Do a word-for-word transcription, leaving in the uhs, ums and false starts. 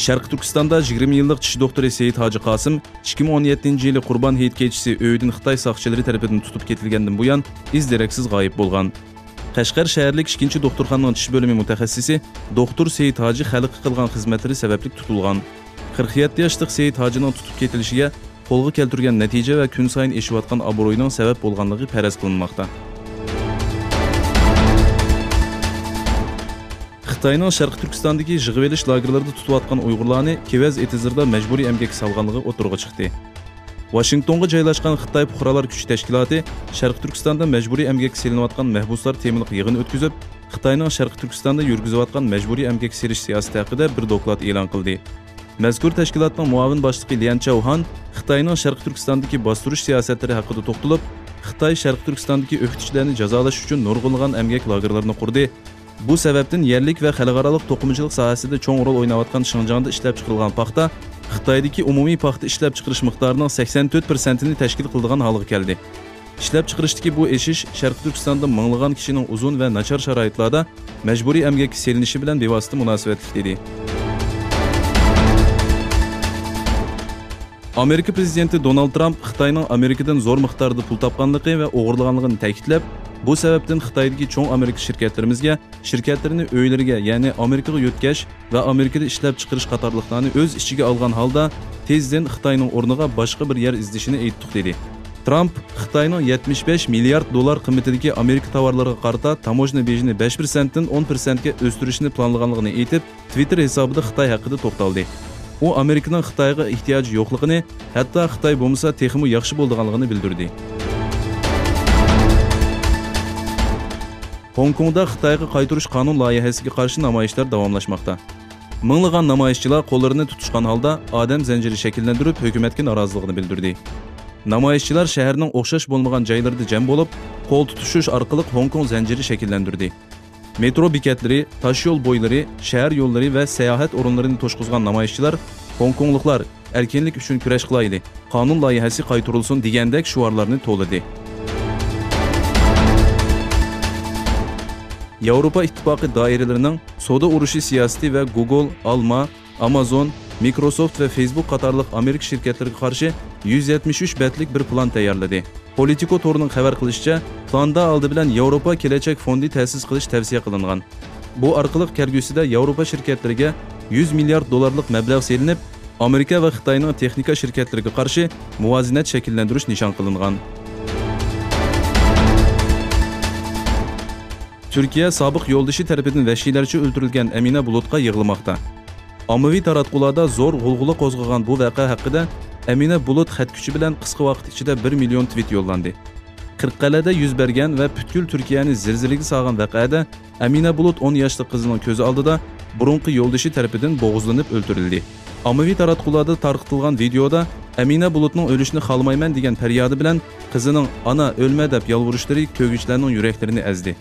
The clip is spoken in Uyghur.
شەرقىي تۈركىستاندا يىگىرمە يىللىق چىش دوختۇرى سېيىت ھاجى قاسىم ئىككى مىڭ ئون يەتتىنچى يىلى قۇربان ھېيت كېچىسى ئۆيىدىن خىتاي ساقچىلىرى تەرىپىدىن تۇتۇپ كېتىلگەندىن بۇيان ئىز دېرەكسىز غايىب بولغان. قەشقەر شەھەرلىك ئىككىنچى دوختۇرخانىنىڭ چىش بۆلۈمى مۇتەخەسسىسى دوختۇر سېيىت ھاجى خەلققە قىلغان خىزمەتلىرى سەۋەبلىك تۇتۇلغان. قىرىق يەتتە ياشلىق سېيىت ھاجىنىڭ تۇتۇپ كېتىلىشىگە قولغا كەلتۈرگەن نەتىجە ۋە كۈنسايىن ئېشىۋاتقان ئابرۇينىڭ سەۋەب بولغانلىقى پەرەز قىلىنماقتا. خىتاينىڭ شەرقىي تۈركىستاندىكى يىغىۋېلىش لاگېرلىرىدا تۇتۇۋاتقان ئۇيغۇرلارنى كېۋەز ئېتىزلىرىدا مەجبۇرىي ئەمگەككە سالغانلىقى ئوتتۇرىغا چىقتى. ۋاشىنگتونغا جايلاشقان خىتاي پۇقرالار كۈچى تەشكىلاتى شەرقىي تۈركىستاندا مەجبۇرىي ئەمگەككە سېلىنىۋاتقان مەھبۇسلار تېمىلىق يىغىن ئۆتكۈزۈپ، خىتاينىڭ شەرقىي تۈركىستاندا يۈرگۈزۈۋاتقان مەجبۇرىي ئەمگەككە سېلىش سىياسىتى ھەققىدە بىر دوكلات ئېلان قىلدى. مەزكۇر تەشكىلاتنىڭ مۇئاۋىن باشلىقى ليەن چاۋھان خىتاينىڭ شەرقىي تۈركىستاندىكى باستۇرۇش سىياسەتلىرى ھەققىدە توختىلىپ، خىتاي شەرقىي تۈركىستاندىكى ئۆكتىچىلەرنى جازالاش ئۈچۈن نۇرغۇنلىغان ئەمگەك لاگېرلىرىنى قۇردى. بۇ سەۋەبتىن يەرلىك ۋە خەلقئارالىق توقۇمىچىلىق ساھەسىدە چوڭ رول ئويناۋاتقان شىنجاڭدا ئىشلەپچىقىرىلغان پاختا خىتايدىكى ئومۇمىي پاختا ئىشلەپچىقىرىش مىقدارىنىڭ سەكسەن تۆت پىرسەنتىنى تەشكىل قىلىدىغان ھالغا كەلدى. ئىشلەپچىقىرىشتىكى بۇ ئېشىش شەرقىي تۈركىستاندا مىڭلىغان كىشىنىڭ ئۇزۇن ۋە ناچار شارائىتلاردا مەجبۇرىي ئەمگەككە سېلىنىشى بىلەن بىۋاسىتە مۇناسىۋەتلىك، دېدى. ئامېرىكا پرېزىدېنتى دونالد ترامپ خىتاينىڭ ئامېرىكىدىن زور مىقداردا پۇل تاپقانلىقى ۋە ئوغرىلىغانلىقىنى تەكىتلەپ، بۇ سەۋەبتىن خىتايدىكى چوڭ ئامېرىكا شىركەتلىرىمىزگە شىركەتلىرىنى ئۆيلىرىگە، يەنى ئامېرىكىغا يۆتكەش ۋە ئامېرىكىدا ئىشلەپچىقىرىش قاتارلىقلارنى ئۆز ئىچىگە ئالغان ھالدا، تېزدىن خىتاينىڭ ئورنىغا باشقا بىر يەر ئىزدىشىنى ئېيتتۇق، دېدى. ترامپ خىتاينىڭ يەتمىش بەش مىليارد دوللار قىممىتىدىكى ئامېرىكا تاۋارلىرىغا قارىتا تاموژنا بېجىنى بەش پىرسەنتتىن ئون پىرسەنتكە ئۆستۈرۈشنى پىلانلىغانلىقىنى ئېيتىپ، تىۋىتتېر ھېسابىدا خىتاي ھەققىدە توختالدى. ئۇ ئامېرىكىنىڭ خىتايغا ئېھتىياجى يوقلۇقىنى، ھەتتا خىتاي بولمىسا تېخىمۇ ياخشى بولىدىغانلىقىنى بىلدۈردى. خوڭكوڭدا خىتايغا قايتۇرۇش قانۇن لايىھەسىگە قارشى نامايىشلار داۋاملاشماقتا. مىڭلىغان نامايىشچىلار قوللىرىنى تۇتۇشقان ھالدا ئادەم زەنجىرى شەكىللەندۈرۈپ، ھۆكۈمەتكە نارازىلىقىنى بىلدۈردى. نامايىشچىلار شەھەرنىڭ ئوخشاش بولمىغان جايلىرىدا جەم بولۇپ، قول تۇتۇشۇش ئارقىلىق خوڭكوڭ زەنجىرى شەكىللەندۈردى. مېترو بېكەتلىرى، تاشيول بويلىرى، شەھەر يوللىرى ۋە ساياھەت ئورۇنلىرىنى توشقۇزغان نامايىشچىلار خوڭكوڭلۇقلار ئەركىنلىك ئۈچۈن كۈرەش قىلايلى، قانۇن لايىھەسى قايتۇرۇلسۇن دېگەندەك شوئارلارنى توۋلىدى. ياۋروپا ئىتتىپاقى دائىرىلىرىنىڭ سودا ئۇرۇشى سىياسىتى ۋە گۇگل، ئالما، ئامازون، مىكروسوفت ۋە فېيسبۇك قاتارلىق ئامېرىكا شىركەتلىرىگە قارشى يۈز يەتمىش ئۈچ بەتلىك بىر پىلان تەييارلىدى. پولىتىكو تورىنىڭ خەۋەر قىلىشىچە، پىلاندا ئالدى بىلەن ياۋروپا كېلەچەك فوندى تەسىس قىلىش تەۋسىيە قىلىنغان. بۇ ئارقىلىق كەلگۈسىدە ياۋروپا شىركەتلىرىگە يۈز مىليارد دوللارلىق مەبلەغ سېلىنىپ، ئامېرىكا ۋە خىتاينىڭ تېخنىكا شىركەتلىرىگە قارشى مۇۋازىنەت شەكىللەندۈرۈش نىشان قىلىنغان. تۈركىيە سابىق يولدىشى تەرىپىدىن ۋەھشىيلەرچە ئۆلتۈرۈلگەن ئەمىنە بۇلۇتقا يىغلىماقتا. ئاممىۋى تاراتقۇلاردا زور غۇلغۇلا قوزغىغان بۇ ۋەقە ھەققىدە ئەمىنە بۇلۇت خەت كۈچى بىلەن قىسقا ۋاقىت ئىچىدە بىر مىليون تۋىت يوللاندى. قىرىققەلئەدە يۈز بەرگەن ۋە پۈتكۈل تۈركىيەنى زىلزىلىگە سالغان ۋەقەدە ئەمىنە بۇلۇت ئون ياشلىق قىزىنىڭ كۆز ئالدىدا بۇرۇنقى يولدىشى تەرىپىدىن بوغۇزلىنىپ ئۆلتۈرۈلدى. ئاممىۋى تاراتقۇلاردا تارقىتىلغان ۋىدېئودا ئەمىنە بۇلۇتنىڭ ئۆلۈشىنى خالىمايمەن دېگەن پەريادى بىلەن قىزىنىڭ «ئانا، ئۆلمە» دەپ يالۋۇرۇشلىرى كۆرگۈچىلەرنىڭ يۈرەكلىرىنى ئەزدى.